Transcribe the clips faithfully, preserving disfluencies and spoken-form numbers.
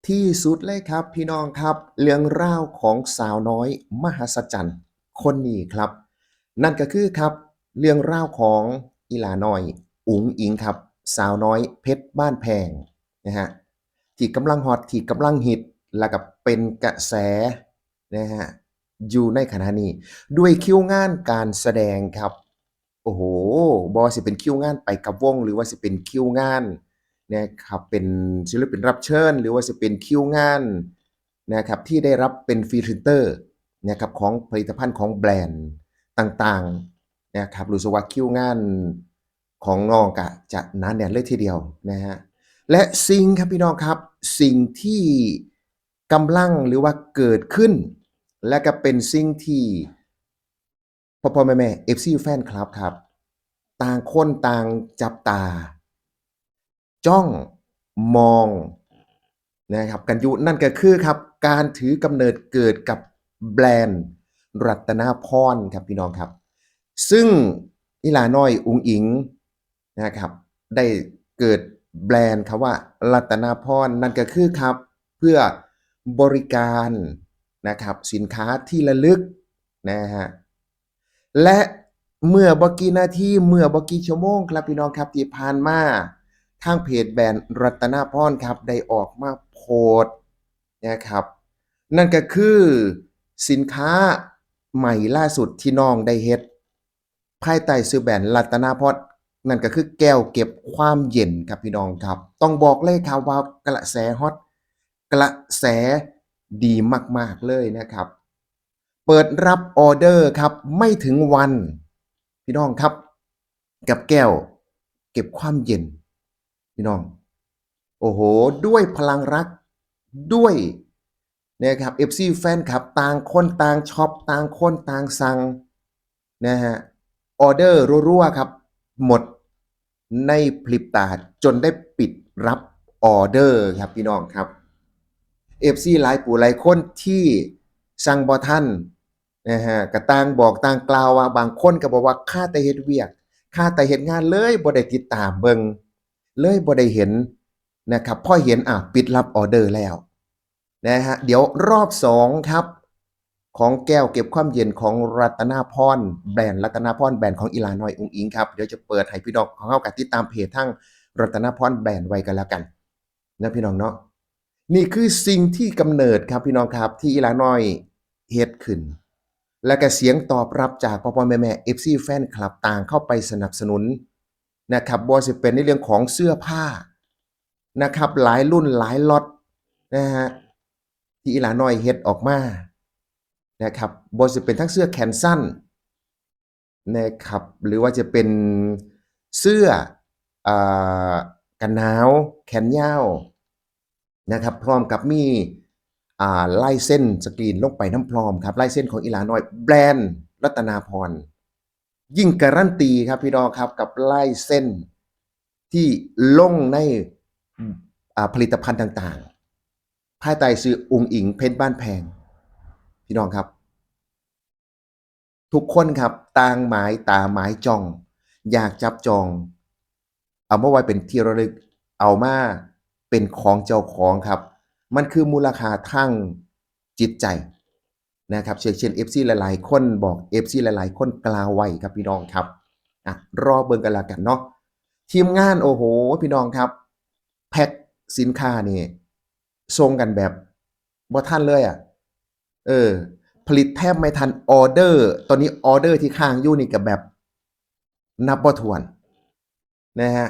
ที่สุดเลยครับพี่น้องครับ เรื่องราวของสาวน้อยมหัศจรรย์คนนี้ครับ นั่นก็คือครับ เรื่องราวของอีหล้าน้อยอุ๋งอิ๋งครับ สาวน้อยเพชรบ้านแพงนะฮะ ที่กำลังฮอต ที่กำลังฮิต แล้วก็เป็นกระแสนะฮะ อยู่ในขณะนี้ ด้วยคิวงานการแสดงครับ โอ้โห บ่ว่าสิเป็นคิวงานไปกับวง หรือว่าสิเป็นคิวงานนะครับ เป็นศิลปินรับเชิญ หรือว่าสิเป็นคิวงานนะครับ ที่ได้รับเป็นพรีเซนเตอร์นะครับ ของผลิตภัณฑ์ของแบรนด์ต่างๆนะครับ รู้สึกว่าคิวงานของน้องกะจะหนาแน่นเลยทีเดียวนะฮะ และสิ่งครับพี่น้องครับ สิ่งที่กำลังหรือว่าเกิดขึ้น และก็เป็นสิ่งที่ พ่อๆ แม่ๆ เอฟซี แฟนคลับครับ ต่างคนต่างจับตา จ้องมองนะครับ กันอยู่ นั่นก็คือครับ การถือกำเนิดเกิดกับแบรนด์รัตนาพรครับพี่น้องครับ ซึ่งอีหล้าน้อยอุ๋งอิ๋งนะครับ ได้เกิดแบรนด์คำว่ารัตนาพร นั่นก็คือครับ เพื่อบริการนะครับ สินค้าที่ระลึกนะฮะ และเมื่อบ่กี่นาที เมื่อบ่กี่ชั่วโมงครับพี่น้องครับ ที่ผ่านมา ทางเพจแบรนด์รัตนาพรครับ ได้ออกมาโพสต์นะครับ นั่นก็คือสินค้าใหม่ล่าสุดที่น้องได้เฮ็ด ภายใต้ชื่อแบรนด์รัตนาพร นั่นก็คือแก้วเก็บความเย็นครับพี่น้องครับ ต้องบอกเลยครับว่ากระแสฮอต กระแสดีมากๆ เลยนะครับ เปิดรับออเดอร์ครับ ไม่ถึงวัน พี่น้องครับ กับแก้วเก็บความเย็น พี่น้อง โอ้โห ด้วยพลังรัก ด้วยนะครับ เอฟซี แฟนคลับ ต่างคนต่างช็อป ต่างคนต่างสั่งนะฮะ ออเดอร์รัวๆ ครับ หมดในพริบตา จนได้ปิดรับออเดอร์ครับพี่น้องครับ เอฟซี หลายผู้หลายคนที่สั่งบ่ทันนะฮะ ก็ต่างบอกต่างกล่าวว่า บางคนก็บอกว่าคาแต่เฮ็ดเวียก คาแต่เฮ็ดงาน เลยบ่ได้ติดตามเบิ่ง เลยบ่ได้เห็นนะครับ พอเห็น อ่ะ ปิดรับออเดอร์แล้วนะฮะ เดี๋ยวรอบสองครับ ของแก้วเก็บความเย็นของรัตนาพร แบรนด์รัตนาพร แบรนด์ของอีหล้าน้อยอุ๋งอิ๋งครับ เดี๋ยวจะเปิดให้พี่น้องของเฮาก็ติดตามเพจทางรัตนาพรแบรนด์ไว้กันแล้วกันนะพี่น้องเนาะ นี่คือสิ่งที่กำเนิดครับพี่น้องครับ ที่อีหล้าน้อยเฮ็ดขึ้น และก็เสียงตอบรับจากพ่อๆ แม่ๆ เอฟซี แฟนคลับ ต่างเข้าไปสนับสนุนนะครับ บ่ว่าสิเป็นในเรื่องของเสื้อผ้านะครับ หลายรุ่นหลายล็อตนะฮะ ที่อีหล้าน้อยเฮ็ดออกมานะครับ บ่ว่าสิเป็นทั้งเสื้อแขนสั้นนะครับ หรือว่าจะเป็นเสื้อ อ่า กันหนาวแขนยาวนะครับ พร้อมกับมี อ่า ลายเซ็นสกรีนลงไปนำพร้อมครับ ลายเซ็นของอีหล้าน้อย แบรนด์รัตนาพร ยิ่งการันตีครับพี่น้องครับ กับลายเซ็นที่ลงใน อ่า ผลิตภัณฑ์ต่างๆ ภายใต้ชื่ออุ๋งอิ๋งเพชรบ้านแพง พี่น้องครับ ทุกคนครับ ต่างหมายตาหมายจ้อง อยากจับจอง เอามาไว้เป็นที่ระลึก เอามาเป็นของเจ้าของครับ มันคือมูลค่าทางจิตใจนะครับ เช่น เช่น เอฟซี หลายๆ คนบอก เอฟซี หลายๆ คนกล่าวไว้ครับพี่น้องครับ อ่ะ รอเบิ่งกันแล้วกันเนาะ ทีมงาน โอ้โห พี่น้องครับ แพ็คสินค้านี่ส่งกันแบบบ่ทันเลยอะ เออ ผลิตแทบไม่ทัน ออเดอร์ ตอนนี้ออเดอร์ที่ค้างอยู่นี่ก็แบบนับบ่ถ้วนนะฮะ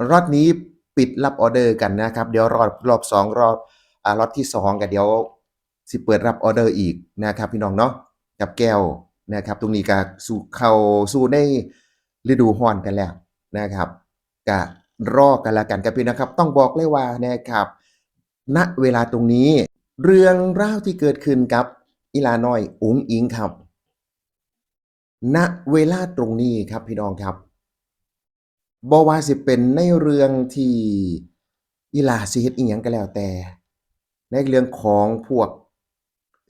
ล็อตนี้ปิดรับออเดอร์กันนะครับ เดี๋ยวรอบ รอบสอง รอบ อ่า ล็อตที่สองก็เดี๋ยวสิเปิดรับออเดอร์อีกนะครับพี่น้องเนาะ กับแก้วนะครับ ตรงนี้ก็สู่ เข้าสู่ในฤดูร้อนกันแล้วนะครับ ก็รอกันแล้วกันครับพี่น้องครับ ต้องบอกเลยว่านะครับ ณ เวลาตรงนี้ เรื่องราวที่เกิดขึ้นกับอีหล้าน้อยอุ๋งอิ๋งครับ ณ เวลาตรงนี้ครับพี่น้องครับ บ่ว่าสิเป็นในเรื่องที่อีหล้าสิเฮ็ดอิหยังก็แล้วแต่ ในเรื่องของพวก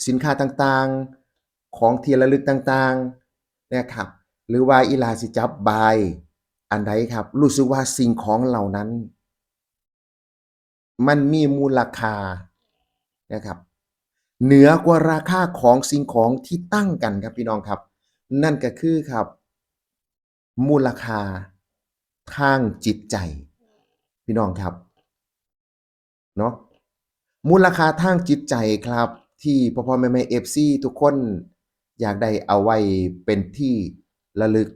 สินค้าต่างๆ ของที่ระลึกต่างๆ นะครับ หรือว่าอีหล้าสิจับบายอันใดครับ รู้สึกว่าสิ่งของเหล่านั้น มันมีมูลค่านะครับ เหนือกว่าราคาของสิ่งของที่ต่างกันครับพี่น้องครับ นั่นก็คือครับ มูลค่าทางจิตใจ พี่น้องครับ เนาะ มูลค่าทางจิตใจครับ ที่พ่อๆแม่ๆ เอฟซี ทุกคนอยากได้เอาไว้เป็นที่ระลึก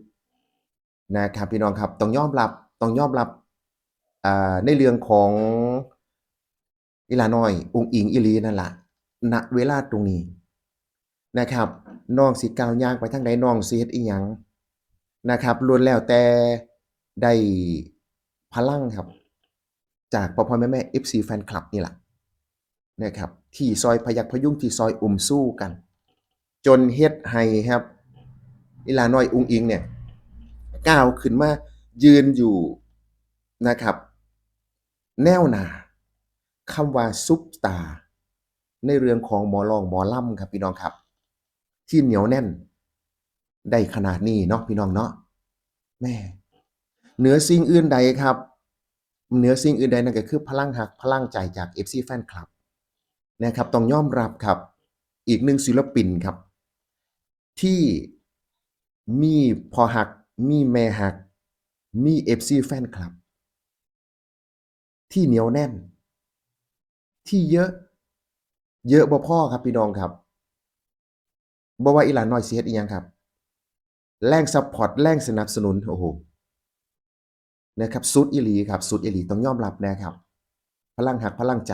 นะครับพี่น้องครับ ต้องยอมรับ ต้องยอมรับ อ่า ในเรื่องของอีหล้าน้อยอุ๋งอิ๋งอีหลีนั่นล่ะ ณ เวลาตรงนี้นะครับ น้องสิก้าวย่างไปทางใด น้องสิเฮ็ดอีหยังนะครับ ล้วนแล้วแต่ได้พลังครับ จากพ่อๆแม่ๆ เอฟซี แฟนคลับนี่ล่ะนะครับ ที่ซอยพยักพยุง ที่ซอยอุ้มสู้กัน จนเฮ็ดให้ครับ อีหล้าน้อยอุ๋งอิ๋งเนี่ย ก้าวขึ้นมายืนอยู่นะครับ แนวหน้าคำว่าซุปตาร์ในเรื่องของหมอร้องหมอลำครับพี่น้องครับ ที่เหนียวแน่นได้ขนาดนี้เนาะพี่น้องเนาะ แม่ เหนือสิ่งอื่นใดครับ เหนือสิ่งอื่นใดนั่นก็คือพลังฮักพลังใจจาก เอฟซี แฟนคลับนะครับ ต้องยอมรับครับ อีกหนึ่งศิลปินครับ ที่มีพ่อฮัก มีแม่ฮัก มี เอฟซี แฟนคลับ ที่เหนียวแน่น ที่เยอะ เยอะบ่พอครับพี่น้องครับ บ่ว่าอีหล้าน้อยสิเฮ็ดอีหยังครับ แรงซัพพอร์ต แรงสนับสนุน โอ้โห นะครับ สุดอีหลีครับ สุดอีหลี ต้องยอมรับนะครับ พลังฮักพลังใจ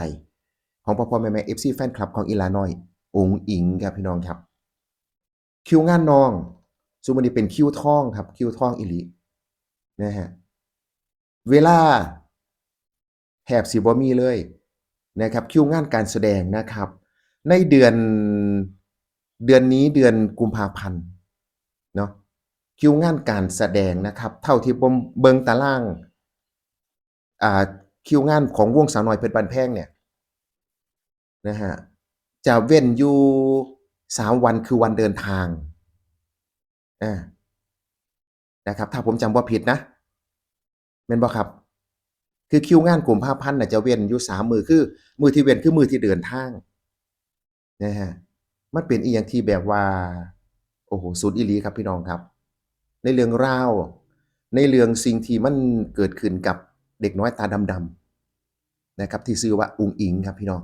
ของพ่อๆแม่ๆ เอฟซี แฟนคลับของอีหล้าน้อยอุ๋งอิ๋งครับพี่น้องครับ คิวงานน้อง ซุมื้อนี้เป็นคิวทองครับ คิวทองอีหลีนะฮะ เวลาแทบสิบ่มีเลยนะครับ คิวงานการแสดงนะครับ ในเดือน เดือนนี้เดือนกุมภาพันธ์เนาะ คิวงานการแสดงนะครับ เท่าที่ผมเบิ่งตาราง อ่า คิวงานของวงสาวน้อยเพชรบ้านแพงเนี่ยนะฮะ จะเว้นอยู่สามวัน คือวันเดินทาง อ่า นะครับ ถ้าผมจำบ่ผิดนะ แม่นบ่ครับ คือคิวงานกุมภาพันธ์น่ะจะเว้นอยู่สามมื้อ คือมื้อที่เว้นคือมื้อที่เดินทางนะฮะ มันเป็นอีหยังที่แบบว่า โอ้โห สุดอีหลีครับพี่น้องครับ ในเรื่องราว ในเรื่องสิ่งที่มันเกิดขึ้นกับเด็กน้อยตาดำๆนะครับ ที่ชื่อว่าอุ๋งอิ๋งครับพี่น้อง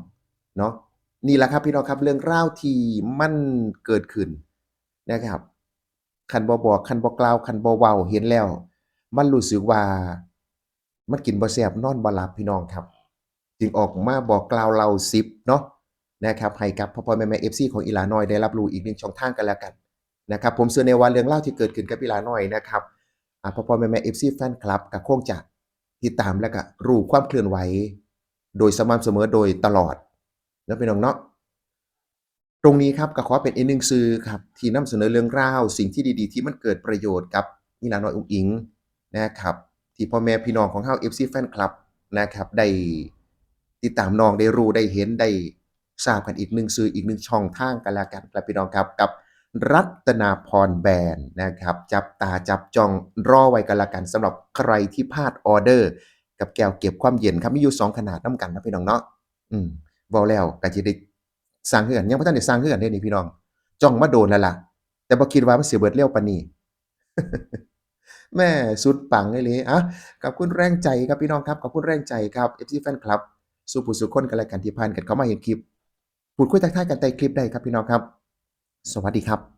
เนาะ นี่แหละครับพี่น้องครับ เรื่องราวที่มันเกิดขึ้นนะครับ คันบ่บอก คันบ่กล่าว คันบ่เว้า เห็นแล้ว มันรู้สึกว่า มันกินบ่แซ่บ นอนบ่หลับพี่น้องครับ จึงออกมาบอกกล่าวเล่าสิบเนาะนะครับ ให้กับพ่อๆแม่ๆ เอฟซี ของอีหล้าน้อยได้รับรู้อีกหนึ่งช่องทางกันแล้วกันนะครับ ผมเชื่อแน่ว่าเรื่องราวที่เกิดขึ้นกับอีหล้าน้อยนะครับ อ่า พ่อๆแม่ๆ เอฟซี แฟนคลับ ก็คงจะติดตามและก็รู้ความเคลื่อนไหว โดยสม่ำเสมอโดยตลอดเนาะพี่น้องเนาะ ตรงนี้ครับ ก็ขอเป็นอีกหนึ่งสื่อครับ ที่นำเสนอเรื่องราว สิ่งที่ดีๆ ที่มันเกิดประโยชน์กับอีหล้าน้อยอุ๋งอิ๋งนะครับ ที่พ่อแม่พี่น้องของเฮา เอฟซี แฟนคลับนะครับ ได้ติดตามน้อง ได้รู้ ได้เห็น ได้ทราบกันอีกหนึ่งสื่อ อีกหนึ่งช่องทางกันแล้วกันครับพี่น้องครับ กับรัตนาพรแบรนด์นะครับ จับตาจับจ้องรอไว้กันแล้วกัน สำหรับใครที่พลาดออเดอร์กับแก้วเก็บความเย็นครับ มีอยู่สองขนาดนำกันนะพี่น้องเนาะ อืม เว้าแล้วก็สิได้สั่งคือกัน ยังบ่ทันได้สั่งคือกันเด้นี่พี่น้อง จ้องมาโดนแล้วล่ะ แต่บ่คิดว่ามันสิเบิดเร็วปานนี้ แม่สุดปังอีหลี อ่ะ ขอบคุณแรงใจครับพี่น้องครับ ขอบคุณแรงใจครับ เอฟซี แฟนคลับ สู่ผู้สู่คนกันและกันที่ผ่านกันเข้ามาเห็นคลิป พูดคุยทักทายกันใต้คลิปได้ครับพี่น้องครับ สวัสดีครับ